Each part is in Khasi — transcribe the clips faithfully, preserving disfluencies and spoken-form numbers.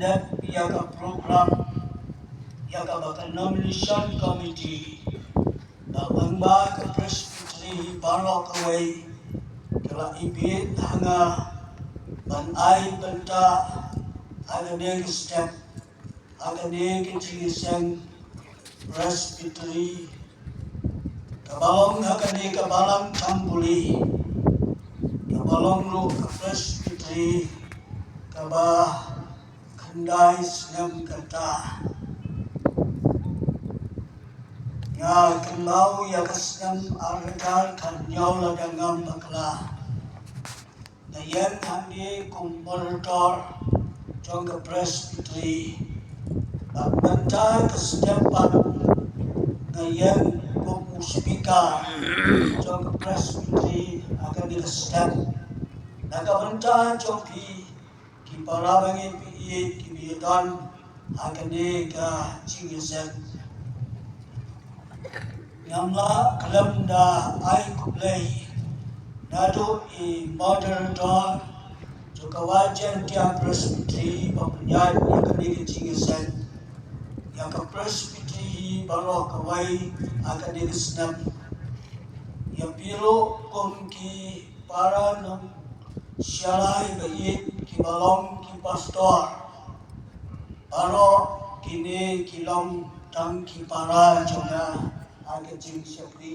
Dep ïa ka program ïa kaba ka nomination committee, ba ban ba ka Presbytery baroh kawei ka la ibit ha nga ban ai bynta ha kane ka step, ha kane ka jingïaseng Presbytery kaba long ha kane ka balang Chambuli, kaba long ruh ka Presbytery kaba khyndai snem kata. Nga kynmaw ïa ka snem ar hajar khathynñiew lada ngam bakla. Nga ïeng hangne kum moderator jong ka Presbytery. Bad mynta ka step pat nga ïeng kum u speaker jong ka Presbytery ha kane ka step. Na ka bynta jong phi ki para bangeit baieit kiba ïadon ha kane ka jingïaseng. Ngam lah khlem da ai khublei naduh i moderator jong ka Waheh Jaintia Presbytery ba pynïaid ïa kane ka jingïaseng ïa ka Presbytery hi baroh kawei ha kane ka snem. Ïa phi ruh kum ki para nongshakri baieit kiba long ki pastor, baroh kine ki long tang ki para jong nga ha ka jingshakri.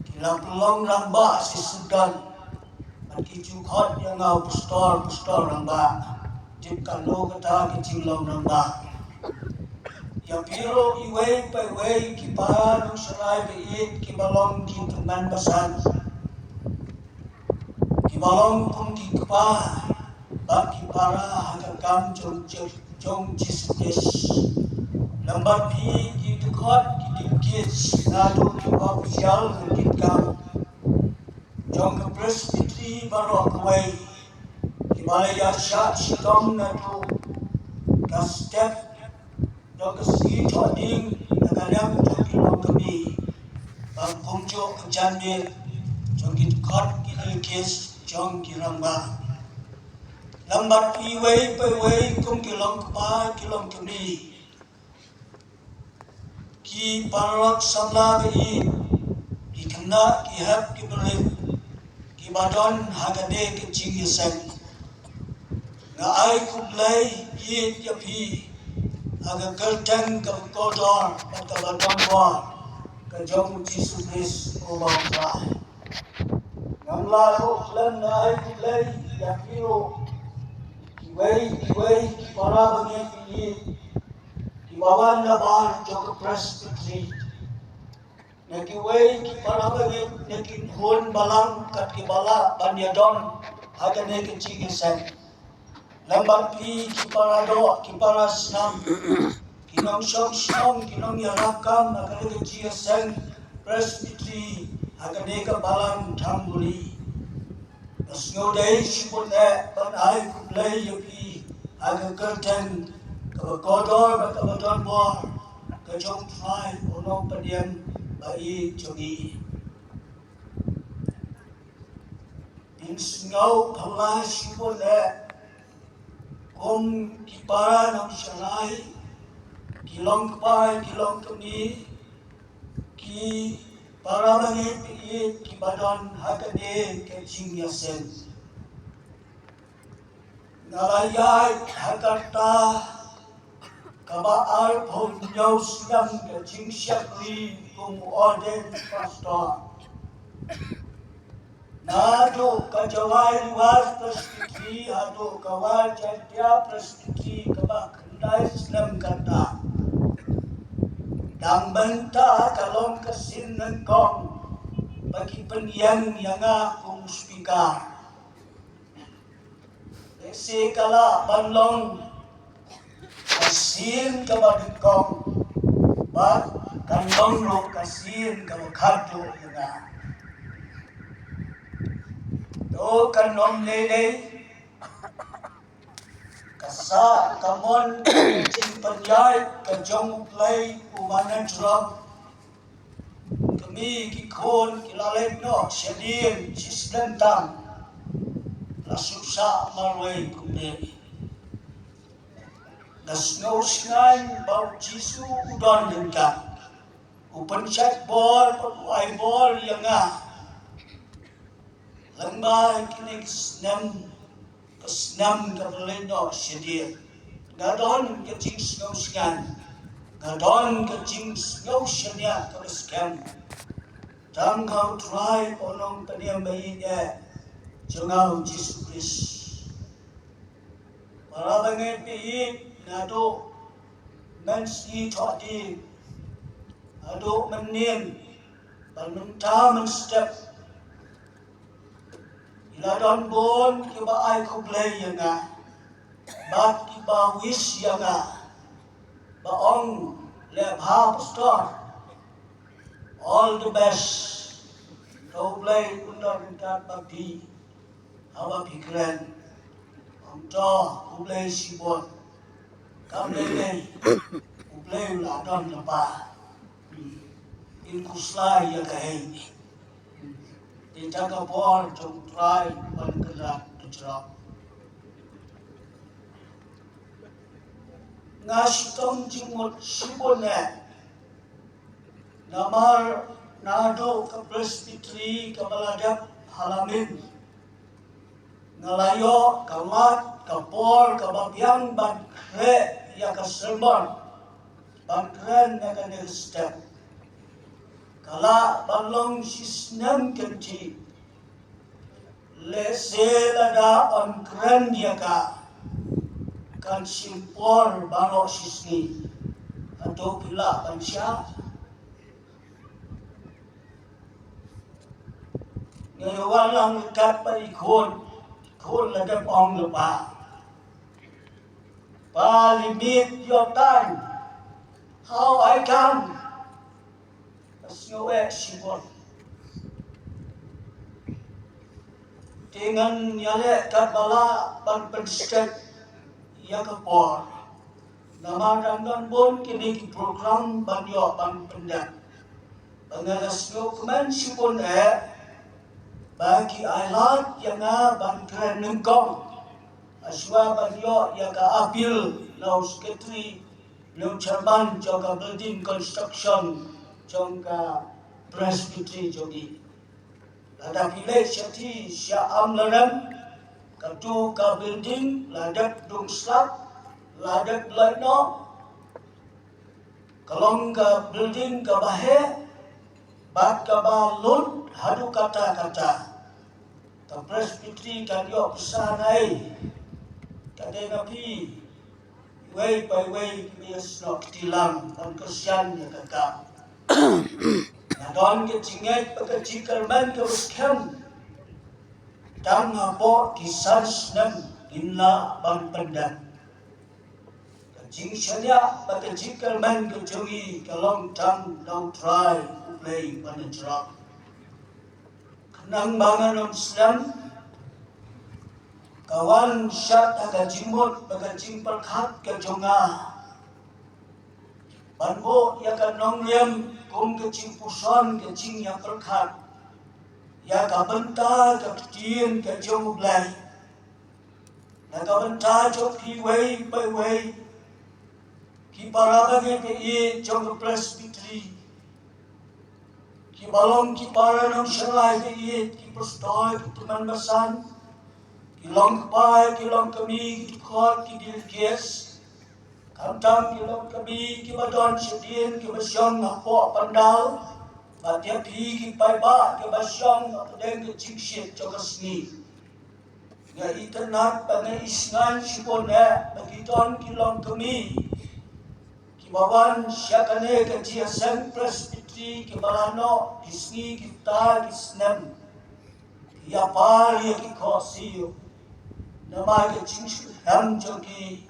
Ki la pynlong rangbah shisien bad ki ju khot ïa nga u pastor, pastor rangbah. Tip katno kata ka jinglong rangbah. Ïa phi ruh iwei pa iwei ki para nongshakri baieit kiba long ki tymmen basan, kiba long kum ki kpa bad ki para ha ka kam jong Jisu Khrist. Namar phi ki dkhot ki dkhot naduh ki official ki kam jong ka Presbytery baroh kawei, kiba la ïa shah shitom naduh ka step jong ka sngi thohdieng na ka liang jong ki longkmie, bad kumjuh ka janmiet jong ki dkhot ki dkhot jong ki rangbah. Namar iwei pa iwei kum ki longkpa ki longkmie, ki paralok samla baieit, ki khynnah ki hep ki barit, kiba don ha kane ka jingïaseng. Nga ai khublei ïeit ïa phi ha ka kyrteng kaba kordor bad kaba don bor ka jong u Jisu Khrist uba U Trai. Ngam lah ruh khlem da ai khublei ïa phi ruh, kiwei kiwei ki para bangeit baieit kiba wan na bar jong ka Presbytery. Na kiwei ki para bangeit na ki khun balang kat kiba lah ban ïadon ha kane ka jingïaseng. Lem bad phi ki para doh, ki para snam, ki nongshong shnong, ki nongïarap kam ha kane ka jingïaseng Presbytery ha kane ka balang Chambuli. Nga sngewdei shibun eh ban ai khublei ïa phi ha ka kyrteng kaba kordor bad kaba don bor ka jong U Trai U Nongpynim baieit jong ngi. Nga sngew phylla shibun eh kum ki para nongshakri, ki longkpa ki longkmie, ki para bangeit baieit kiba don ha kane ka jingïaseng. Nga la ïaid ha kata kaba arphew hynñiew snem ka jingshakri kum ordained pastor. Naduh ka Jowai Luar Presbytery haduh ka Waheh Jaintia Presbytery kaba khyndai snem kata. Dang mynta ka long ka sien nyngkong ba ki pynïeng ïa nga kum speaker. Lehse ka lah ban long ka sien kaba nyngkong bad kan long ruh ka sien kaba khatduh ïa nga. To kan long lei lei ka sah ka mon ka jingpynïaid ka jong U Blei uba na jrong. Kmie ki khun ki la leit noh shadien shisnem tam, la suk sah marwei kumne. Nga sngewsngaiñ ba u Jisu u don ryngkat. U pynshait bor bad u ai bor ïa nga. Lyngba kine ki snem, ka snem kaba leit noh shadien, nga don ka jingsngewsngaiñ, nga don ka jingsngewshaniah kaba skhem. Tang ha u Trai, u Nongpynim ba ïeit jong nga u Jisu Khrist. Para bangeit ba ïeit, naduh mynsngi thohdieng haduh mynnin bad mynta mynstep, ki la don bun kiba ai khublei ïa nga bad kiba wish ïa nga, ba ong, leh bha pastor, all the best. To U Blei un don ryngkat bad phi haba phi kren. Ong to, khublei shibun. Kam lei lei, U Blei u la don lypa. In khuslai ïa kaei. Te ïa ka bor jong U Trai ban kynrad hajrong. Nga shitom jingmut shibun eh. Namar naduh ka Presbytery kaba la dep ha Lamin, nga la ïoh ka lad ka bor kaba biang ban khreh ïa ka sermon, ban kren na kane ka step. Ka lah ban long shisnem kynthih. Lehse lada yn kren ïa ka, kan shim por baroh shisngi. Hato phi lah ban shah? Nga ïa wan lang kat bad i khun, khun la dep ong lypa, "Pa, limit your time. How I can?" Ka sngew eh shibun. Te ngan ïaleh katba lah ban pynstet ïa ka por. Namar dang don bun kine ki program ban ïoh ban pyndep. Ba nga la sngewkmen shibun eh ba ki ai lad ïa nga ban kren nyngkong. Hashwa ban ïoh ïa ka appeal na u secretary, na u chairman jong ka building construction jong ka Presbytery jong ngi. Lada phi leit shatei sha Amlarem, kato ka building la dep dung slap, la dep lait noh. Ka long ka building kaba heh bad kaba lut haduh katta katta. Ka Presbytery kan ïoh pisa naei? Ka dei na phi iwei pa iwei kiba ïasnoh kti lang ban kyrshan ïa ka kam. Nga don ka jingngeit bad ka jingkyrmen kaba skhem. Tang hapoh ki san snem ngin lah ban pyndep. Ka jingshaniah bad ka jingkyrmen ka jong ngi ka long tang na U Trai U Blei Banhajrong. Khnang ba ngan ym slem, ka wan shad ha ka jingmut bad ka jingpyrkhat ka jong nga ban buh ïa ka nongrim kum ka jingpuson, ka jingïapyrkhat ïa ka bynta ka ktien ka jong U Blei. Na ka bynta jong phi iwei pa iwei, ki para bangeit ba ïeit jong ka Presbytery, kiba long ki para nongshakri ba ïeit, ki pastor, ki tymmen basan, ki long kpa, ki long kmie, ki dkhot, ki delegates, khamtam ki long kmie kiba don shadien, kiba shong hapoh pandal, bad ïa phi ki paidbah kiba shong hapdeng ka jingshit jong ka sngi. Nga itynnad bad nga isngaiñ shibun eh ba ki don ki longkmie kiba wan sha kane ka jingïaseng Presbytery kiba la noh ki sngi ki kta ki snem, ki ïapar ïa ki khohsiew namar ka jingsngewsih jong ki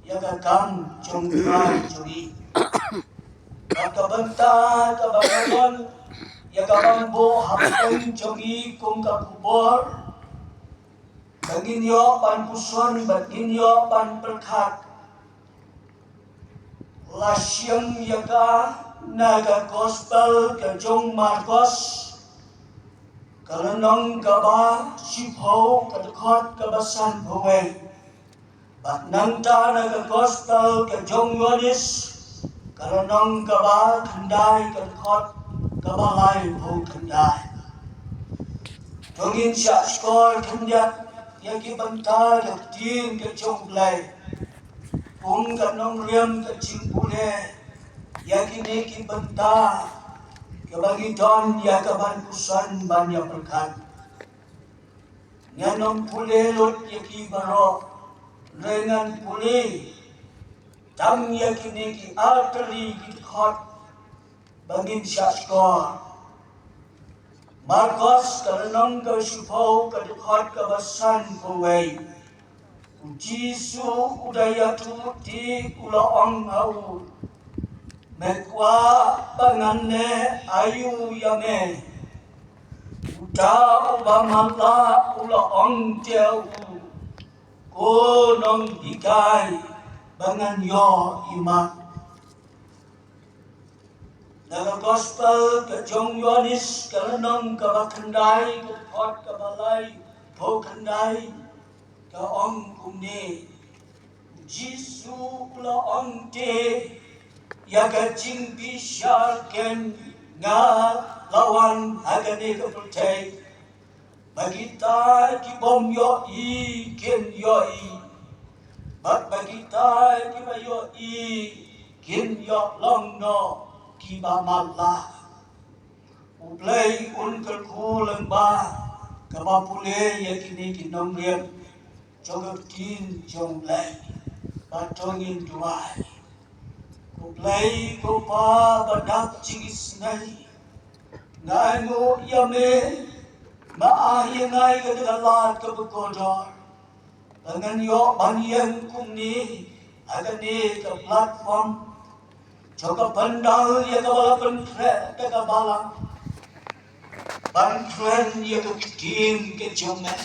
ïa ka kam jong U Trai jong ngi. Bad ka bynta kaba nga don ïa ka ban buh hapdeng jong ngi kum ka khubor, ba ngin ïoh ban puson, ba ngin ïoh ban pyrkhat, la shim ïa ka na ka Gospel ka jong u Markos, ka lynnong kaba shiphew, ka dkhot kaba sanphew wei. Bad nangta na ka gospel ka jong u Ïoannis, ka lynnong kaba khyndai, ka dkhot kaba laiphew khyndai. To ngin shah shkor khyndiat ïa ki bynta ka ktien ka jong u Blei, kum ka nongrim ka jingpule ïa kine ki bynta, kaba ngi don ïa ka ban pyrshang ban ïa pyrkhat. Ngan ym pule lut ïa ki baroh, hynrei ngan pule tang ïa kine ki artylli ki dkhot ba ngin shah shkor. Markos ka lynnong ka shiphew, ka dkhot kaba sanphew wei. U Jisu u da ïathuh te u la ong ha u, "Me kwah ba ngan leh aïu ïa me?" Uta uba matlah u la ong te ha u, "Ko nonghikai, ba ngan ïoh i mat." Na ka gospel ka jong u Ïoannis ka lynnong kaba khyndai, ka dkhot kaba laiphew khyndai, ka ong kumne: U Jisu u la ong te, "Ïa ka jingbishar keiñ nga la wan ha kane ka pyrthei, ba kita ki bym ïohi kin ïohi, bad ba kita kiba ïohi kin ïoh long noh kiba matlah." U Blei un kyrkhu lyngba kaba pule ïa kine ki nongrim jong ka ktien jong u Blei. Bad to ngin duwai. Ko Blei ko Pa ba dap jingisynei, nga ainguh ïa me, ma ai ïa nga ïa kane ka lad kaba kordor, ba ngan ïoh ban ïeng kumne ha kane ka platform jong ka pandal ïa kaba la pynkhreh da ka balang, ban kren ïa ka ktien ka jong me.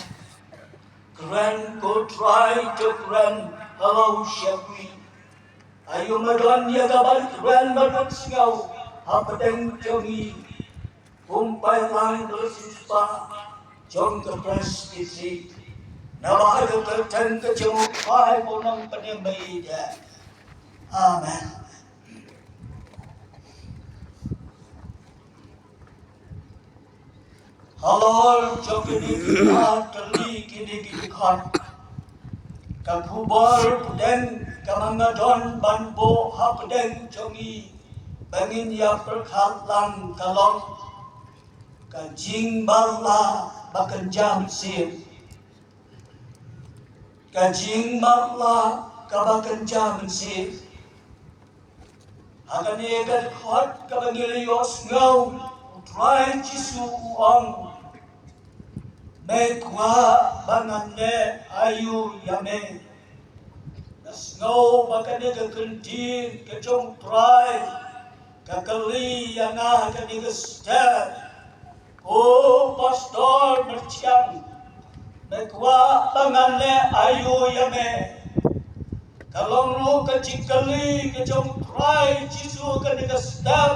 Kren ko Trai, to kren halor u shakri. Aïu me don ïa ka ban kren ban pynsngew hapdeng jong ngi kum paidlang ba la siewspah jong ka Presbytery. Naba ha ka kyrteng ka jong u Trai ba u Nongpynim ba ïeit. Amen. Halor jong kine ki artylli, kine ki dkhot, ka khubor pdeng kaba nga don ban buh hapdeng jong ngi ba ngin ïa pyrkhat lang ka long ka jingmatlah ba kynja mynsiem. Ka jingmatlah kaba kynja mynsiem. Ha kane ka dkhot kaba ngi la ïohsngew, u Trai Jisu u ong, "Me kwah ba ngan leh aïu ïa me?" Nga sngew ba kane ka kyntien ka jong u Trai ka kylli ïa nga ha kane ka step. Ko Pastor Merchiang, me kwah ba ngan leh aïu ïa me? Ka long ruh ka jingkylli ka jong u Trai Jisu kane ka step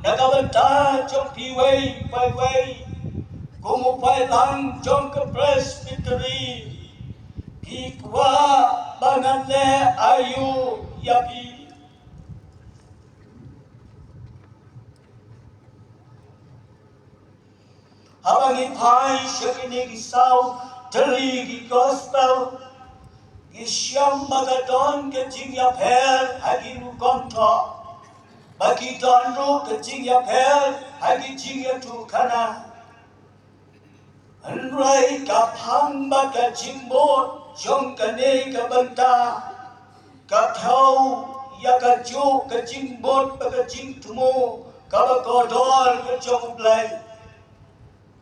na ka bynta jong phi uwei pa uwei. Kum u paidlang jong ka Presbytery, phi kwah ba ngan leh aïu ïa phi? Haba ngi phai sha kine ki saw tylli ki gospel, ngi shem ba ka don ka jingïapher ha ki rukom thoh, ba ki don ruh ka jingïapher ha ki jingïathuhkhana. Hynrei ka phang bad ka jingmut jong kane ka bynta ka thew ïa kajuh ka jingmut bad ka jingthmu kaba kordor ka jong U Blei,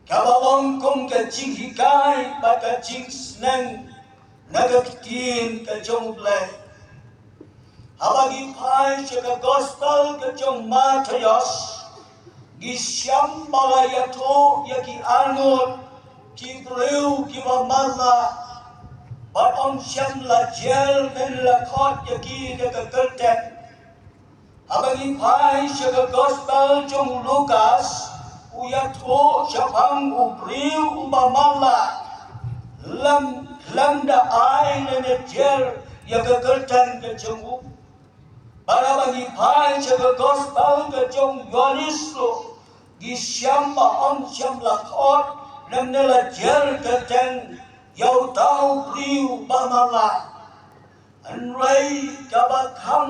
kaba long kum ka jinghikai bad ka jingsneng na ka ktien ka jong U Blei. Haba ngi phai sha ka gospel ka jong Mathaios, ngi shem ba la ïathuh ïa ki arngut ki briew kiba matlah, bad ym shym la jer ne la khot ïa ki da ka kyrteng. Haba ngi phai sha ka gospel jong u Lukas, u ïathuh shaphang u briew uba matlah, lem, lem da ai ne da jer ïa ka kyrteng ka jong u. Bad haba ngi phai sha ka gospel ka jong u Ïoannis ruh, ngi shem ba ong shem la khot lymne la jer kyrteng ïa uta u briew ba mala. Hynrei kaba kham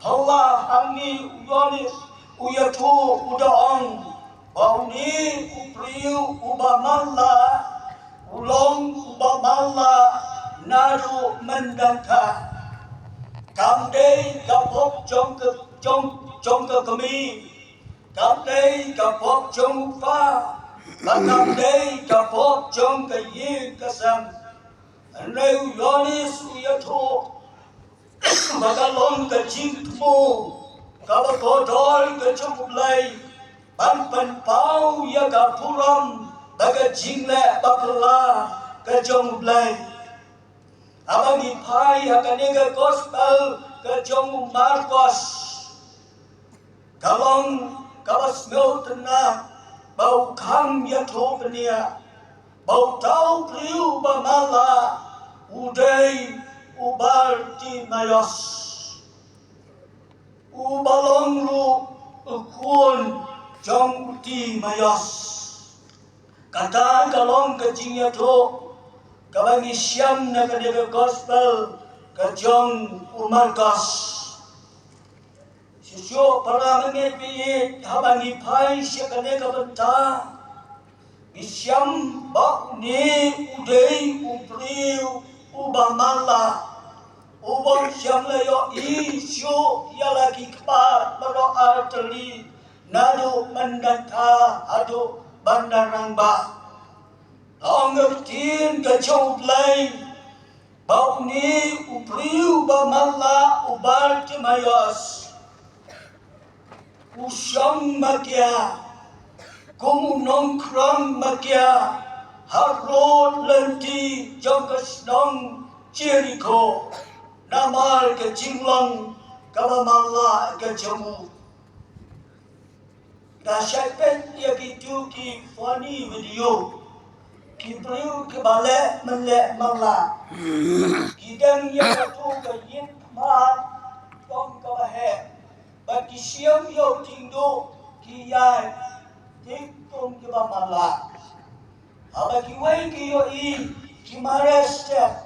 phylla hangne u Ïoannis u ïathuh u da ong ba une u briew uba mala u long uba mala naduh myndangtha. Kam dei ka pop jong ka jong jong ka kmie, kam dei ka pop jong u kpa, bad kam dei ka pop jong ka ïing ka sem. Hynrei u Ïoannis u ïathuh ba ka long ka jingthmu kaba kordor ka jong U Blei ban pynpaw ïa ka burom bad ka jingleh bakla ka jong U Blei. Haba ngi phai ha kane ka gospel ka jong u Markos, ka long kaba sngewtynnat ba u kham ïathuh bniah ba uta u briew ba mala u dei u Bartimaios, uba long ruh u khun jong u Timaios. Kata ka long ka jingïathuh kaba ngi shem na kane ka gospel ka jong u Markos. Shisha para bangeit baieit, haba ngi phai sha kane ka bynta, ngi shem ba une u dei u briew uba mala, uba ym shym la ïohi shuh ïa la ki kpa baroh artylli, naduh myndangtha haduh ban da rangbah. Ong ka ktien ka jong U Blei ba une u briew ba mala u Bartimaios u shong makia kum u nongkhrong makia ha rud lynti jong ka shnong Jerikho, namar ka jinglong kaba mala ka jong u. Nga shait peit ïa kitu ki funny video. Ki briew kiba leh mynleh mala, ki dang ïa katu ka ïing khmat jong kaba heh, bad ki shim ïa u tyngduh ki ïaid thik kum kiba mala. Haba kiwei ki ïohi, ki mareh step,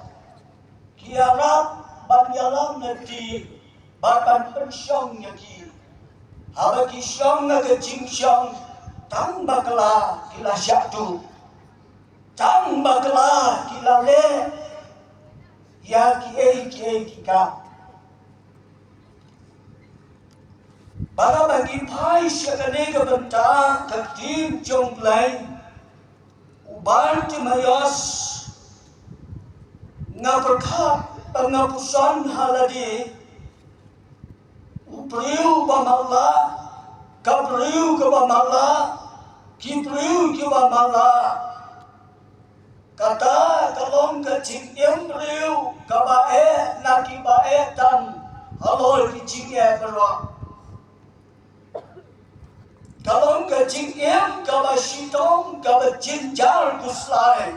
ki ïarap ban ïalam lynti bad ban pynshong ïa ki. Haba ki shong ha ka jingshong, tang bakla ki la shah tuh, tang bakla ki la leh ïa kiei kiei ki kam. Bad haba ngi phai sha kane ka bynta ka ktien jong U Blei, u Bartimaios, nga pyrkhat bad nga puson ha lade, u briew ba mala, ka briew kaba mala, ki briew kiba mala. Kata ka long ka jingim briew kaba eh na kiba eh tam halor ki jingeh baroh. Ka long ka jingim kaba shitom, kaba jynjar khuslai,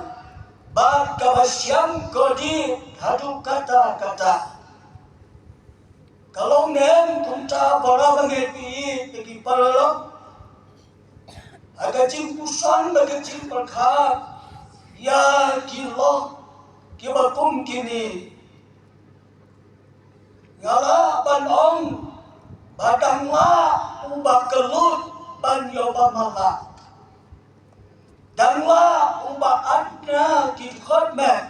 bad kaba shang kordit haduh katta katta. Ka long ne em kumta, para bangeit baieit, ki paralok? Ha ka jingpuson bad ka jingpyrkhat ïa ki lok kiba kum kine, nga lah ban ong ba dang lah uba kyllut ban ïoh ba mala. Dang lah uba atna ki dkhot met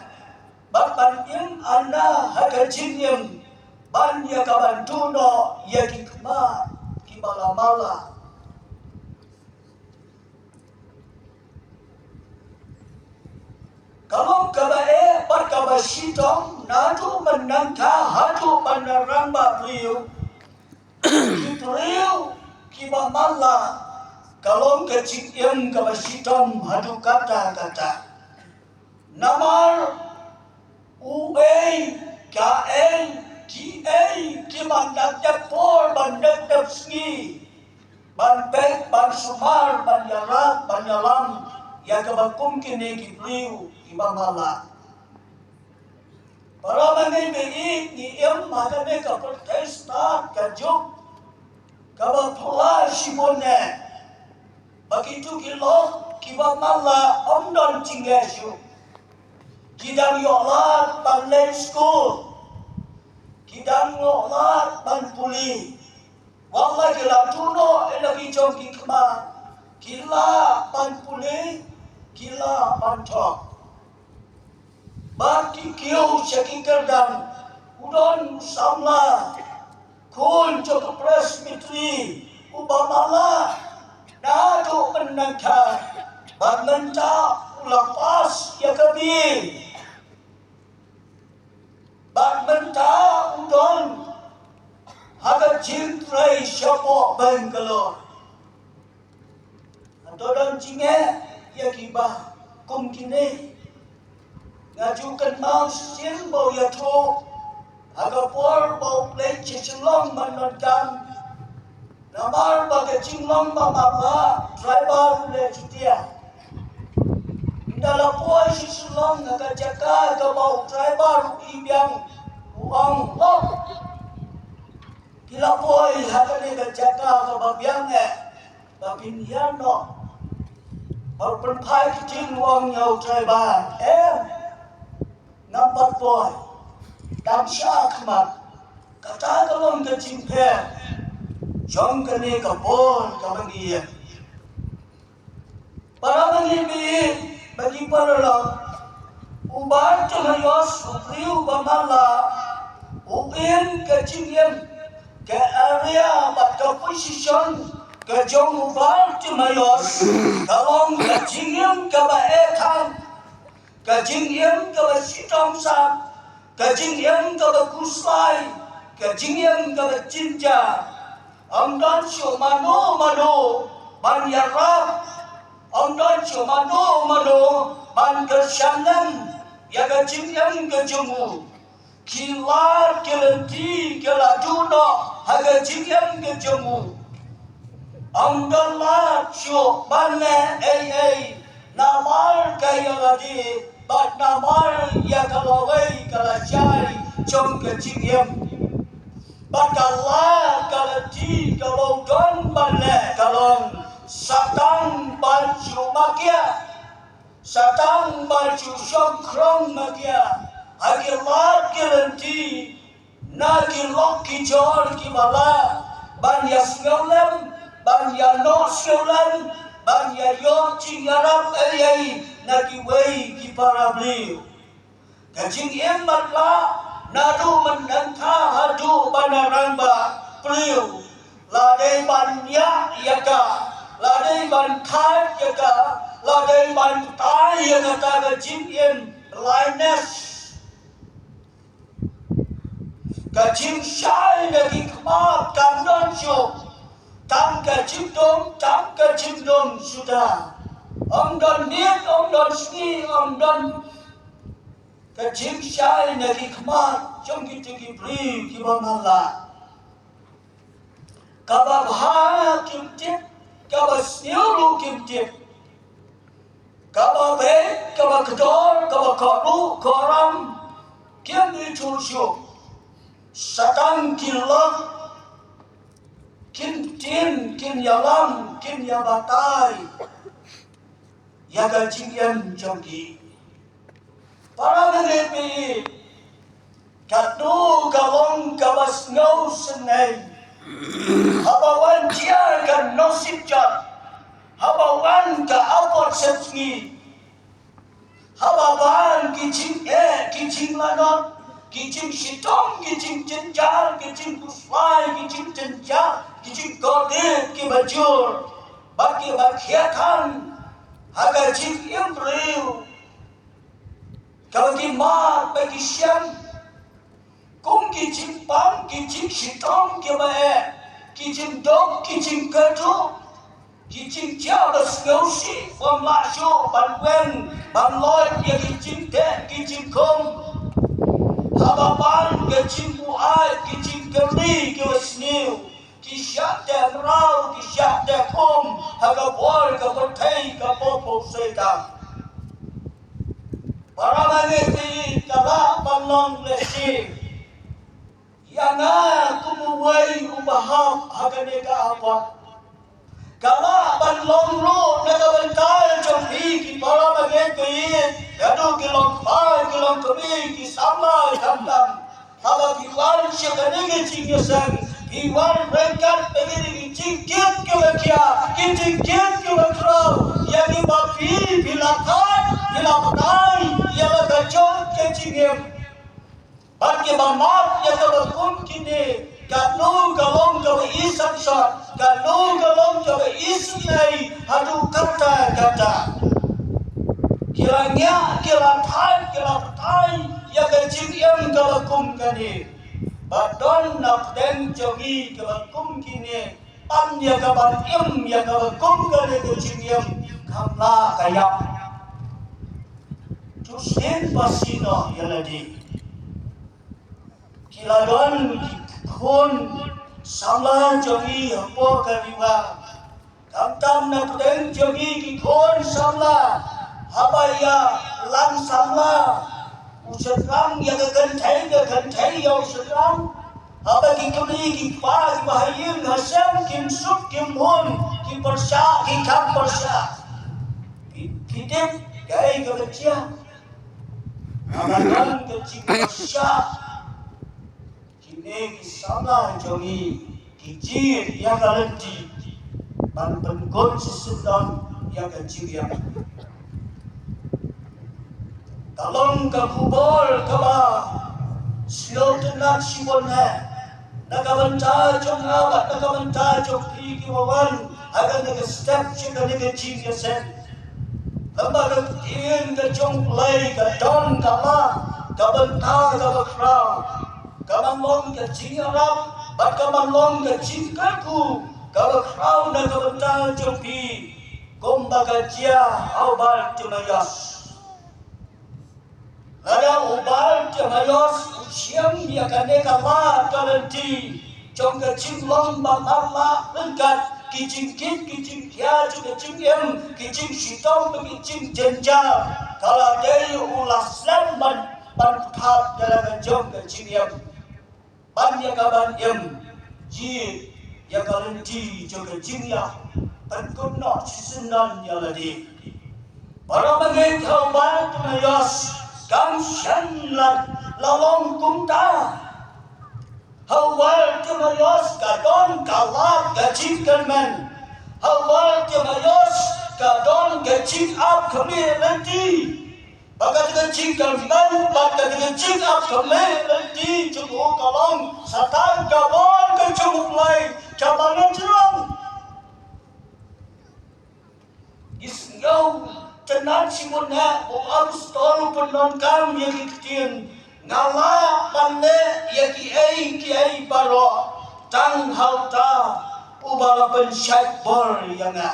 bad ban im atna ha ka jingim ban ïa ka ban duh noh ïa ki khmat kiba la mala. Ka long kaba eh bad kaba shitom naduh mynnyngkong haduh ban da rangbah briew. Ki briew kiba mala, ka long ka jingim kaba shitom haduh katta katta. Namar uei, kaei, kiei kiban da dep por ban dep dep sngi ban peit, ban sumar, ban ïarap, ban ïalam ïa kaba kum kine ki briew kiba mala. Para bangeit, ngi im ha kane ka pyrthei stad ka juk kaba phylla shibun ne, ba kito ki lok kiba matlah ym don jingeh shuh. Ki dang ïoh lad ban leit skul, ki dang ïoh lad ban pule. Wat la ki la duh noh ïa la ki jong ki khmat, ki lah ban pule, ki lah ban thok. Bad ki kiew sha ki kyrdan, u don u samla khun jong ka Presbytery uba matlah naduh mynta, bad mynta u la pass ïa ka B A. Bad mynta u don ha ka jingtrei shapoh Bangalore. Hato don jingeh ïa kiba kum kine? Nga ju kynmaw shisien ba u ïathuh ha ka por ba u leit sha Shillong ban don kam. Namar ba ka jinglong ba matlah, driver u leh shutia. Ynda la poi sha Shillong ha ka jaka kaba u driver u i biang, u ong, "Hok, phi la poi ha kane ka jaka kaba biang eh, ba phin ïaid noh?" Bad u pynphai ktien u ong ïa u driver, "Em, ngam pat poi, dang shah khmat." Kata ka long ka jingpher jong kane ka bor kaba ngi ïeng. Para bangeit, bad ki paralok, u Bartimaeus, u briew ba matlah, u im ka jingim, ka area bad ka position ka jong u Bartimaeus ka long ka jingim kaba eh than, ka jingim kaba shitom sap, ka jingim kaba khuslai, ka jingim kaba jynjar. Ym don shuh mano mano ban ïarap, ym don shuh mano mano ban kyrshan lem ïa ka jingim ka jong u. Ki lad ki lynti ki la duh noh ha ka jingim ka jong u. Ym don lad shuh ban leh ei ei namar ka ïa lade bad namar ïa ka lawei ka lashai jong ka jingim. Bad ka lad ka lynti kaba u don ban leh ka long sa tang ban shu makia, sa tang ban shu shong khrong makia ha ki lad ki lynti, na ki lok ki jor kiba lah ban ïa sngewlem, ban ïa noh sngewlem, ban ïa ïoh jingïarap ei ei na kiwei ki para briew. Ka jingim matlah naduh mynta haduh ba na rangbah briew, la dei ban ñiah ïa ka, la dei ban khat ïa ka, la dei ban tai ïa kata ka jingim, blindness. Ka jingshai na ki khmat kam don shuh. Tang ka jingdum, tang ka jingdum suda. Ym don miet, ym don sngi, ym don. Ka jingshai na ki khmat jong kito ki briew kiba matlah. Kaba bha kim tip, kaba sniew ruh kim tip. Kaba beit, kaba kordor, kaba kohnguh, kohram, kim ithuh shuh. Sa tang ki lok, kin ktien, kin ïalam, kin ïabatai ïa ka jingim jong ki. Para bangeit, katno ka long kaba sngewsynei haba wan jia ka Nohsipjat, haba wan ka Apot Sepngi, haba ban ki jingeh, ki jinglanot, ki jingshitom, ki jingjynjar, ki jingkhuslai, ki jingjynjar, ki jingkordit kiba jur bad kiba khia than ha ka jingim briew. Kaba ki mad bad ki shem kum ki jingpang, ki jingshitom kiba eh, ki jingduk, ki jingkyrduh, ki jingjia ba sngewsih, bym lah shuh ban weng ban loit ïa ki jingteh ki jingkhum. Haba ban ka jingbuaid, ki jingkyrni kiba sniew, ki shah teh mraw, ki shah teh khum ha ka bor ka pyrthei ka pop pop Soitan. Para bangeit, ka lah ban long lehse ïa nga kum uwei uba hap ha kane ka hapdeng. Ka lah ban long ruh na ka bynta jong phi ki para bangeit ba ïeit, haduh ki longkmie, ki longkmie, ki samla, khamtam. Haba phi wan sha kane ka jingïaseng, phi wan ryngkat bad kine ki jingkit kiba khia, ki jingkit kiba khraw, ïa kiba phi, phi la thait, phi la batai ïa la ka jong ka jingim. Bad kiba map ïa kaba kum kine, kano ka long kaba i sngewsih, kano ka long kaba i sngewsih, haduh katta katta. Ki la ngiah, ki la thait, ki la batai ïa ka jingim kaba kum kane. Ba don na pdeng jong ngi kaba kum kine, ban ïa kaban im ïa kaba kum kane ka jingim, kam lah ka ïap. To shisien ba shisien ïa lade. Ki la don ki khun samla jong ngi hapoh ka Ri War. Khamtam na pdeng jong ngi ki khun samla, haba ïalang samla u shynrang ïa ka kynthei, ka kynthei ïa u shynrang. Haba ki kmie ki kpa kiba ha ïing ha sem kim suk kim hun, ki pyrshah ki kham pyrshah. Ki, ki tip kaei kaba jia. Haba don ka jingpyrshah, kine ki samla jong ngi ki jied ïa ka lynti ban pynkut shisyndon ïa ka jingïap. Ka long ka khubor kaba sngewtynnat shibun eh na ka bynta jong nga bad na ka bynta jong phi kiba wan ha kane ka step sha kane ka jingïaseng. Namar ka ktien ka jong U Blei ka don ka lad, ka bynta kaba khraw. Ka ban long ka jingïarap bad ka ban long ka jingkyrkhu kaba khraw na ka bynta jong phi, kumba ka jia ha u Bartimaeus. Lada u Bartimaeus u shim ïa kane ka lad ka lynti jong ka jinglong ba marlah ryngkat ki jingkit ki jingkhia jong ka jingim, ki jingshitom bad ki jingjynjar, ka la dei u la slem ban, ban phah da la ka jong ka jingim. Ban ïa ka ban im, jied ïa ka lynti jong ka jingïap, pynkut noh shisyndon ïa lade. Para bangeit, ha u Bartimaeus kam shym la, la long kumta. Ha u Bartimaeus ka don ka lad ka jingkyrmen. Ha u Bartimaeus ka don ka jingap khmih lynti. Ba kata ka jingkyrmen, ba kata ka jingap khmih lynti jong u ka long sa tang ka bor ka jong U Blei kaba ngan jrong. Ki sngewtynnat shibun eh, u apostol u pyndonkam ïa ki ktien, nga lah ban leh ïa kiei kiei baroh tang ha uta uba la pynshait bor ïa nga.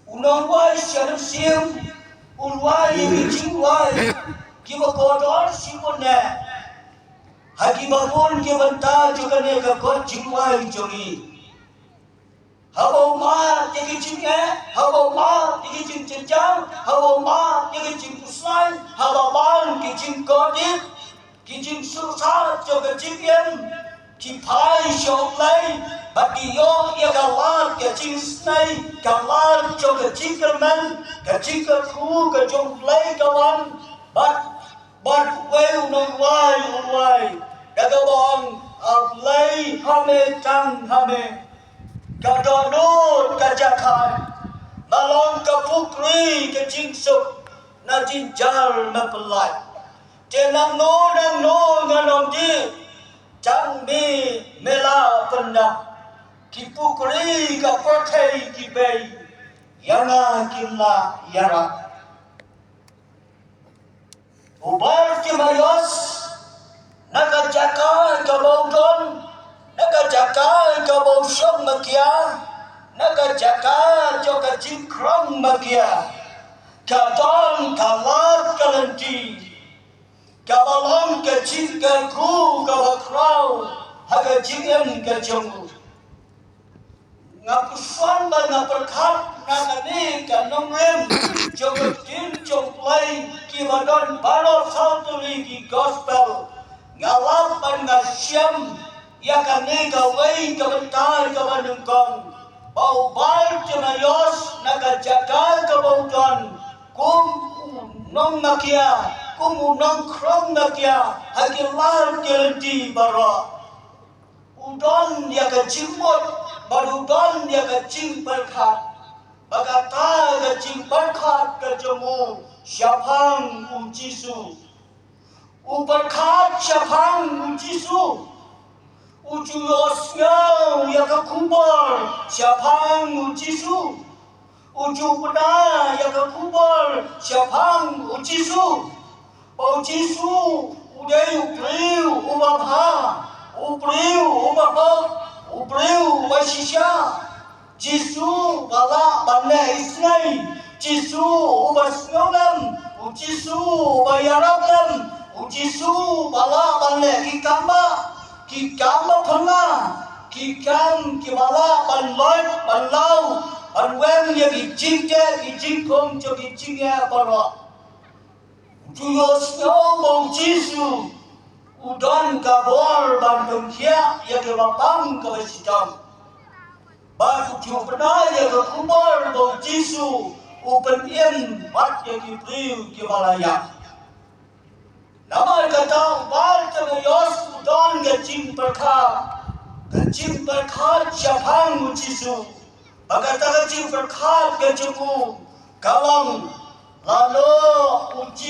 U nongrwai Sharif Siem u rwai ïa ki jingrwai kiba kordor shibun eh ha kiba bun ki bynta jong kane ka kot jingrwai jong ngi. Haba u mad ïa ki jingeh, haba u mad ïa ki jingjynjar, haba u mad ïa ki jingpyrsad, haba ban ki jingkordit, ki jingsuhsat jong ka jingim ki phai sha U Blei, bad ki ïoh ïa ka lad ka jingisynei, ka lad jong ka jingkyrmen, ka jingkyrkhu ka jong U Blei ka wan. Bad, bad uwei u nongrwai u rwai da kaba ong, A Blei ha me tang ha me, ka dohnud ka jaka, nga long ka pukri ka jingsuk, na jynjar me pyllait. Te nangno nangno ngan ym dih, tang me me la pyndap. Ki pukri ka pyrthei ki bei, ïa nga kim lah ïarap. U Bartimaeus, na ka jaka kaba u don, na ka jaka kaba u shong makia, na ka jaka jong ka jingkhrong makia, ka don ka lad ka lynti kaba long ka jingkyrkhu kaba khraw ha ka jingim ka jong u. Nga pyrshang ba nga pyrkhat na kane ka nongrim jong ka ktien jong U Blei kiba don baroh saw tylli ki gospel. Nga lap bad nga shem ïa kane kawei ka bynta kaba nyngkong, ba u Bartimaios na ka jaka kaba u don kum u nongmakia, kum u nongkhrong makia ha ki lad ki lynti baroh. U don ïa ka jingmut bad u don ïa ka jingpyrkhat. Ba kata ka jingpyrkhat ka jong u shaphang U Jisu. U pyrkhat shaphang U Jisu. U ju ïohsngew ïa ka khubor shaphang U Jisu. U ju pynai ïa ka khubor shaphang U Jisu. Ba U Jisu u dei u briew uba bha, u briew uba hok, u briew uba shisha. Jisu ba lah ban leh isynei, Jisu uba sngewlem, U Jisu uba ïarap lem, U Jisu ba lah ban leh ki kam ba, ki kam ba phylla, ki kam kiba lah ban loit, ban law, ban weng ïa ki jingteh, ki jingkhum jong ki jingeh baroh. U ju ïohsngew ba U Jisu u don ka bor ban pynkhiah ïa kiba pang kiba shitom. Bad u ju pynai ïa ka khubor ba U Jisu u pynim bad ïa ki briew kiba la ïap. Namar kata u Bartimaios u don ka jingpyrkhat, ka jingpyrkhat shaphang U Jisu. Ba kata ka jingpyrkhat ka jong u ka long, lano U Jisu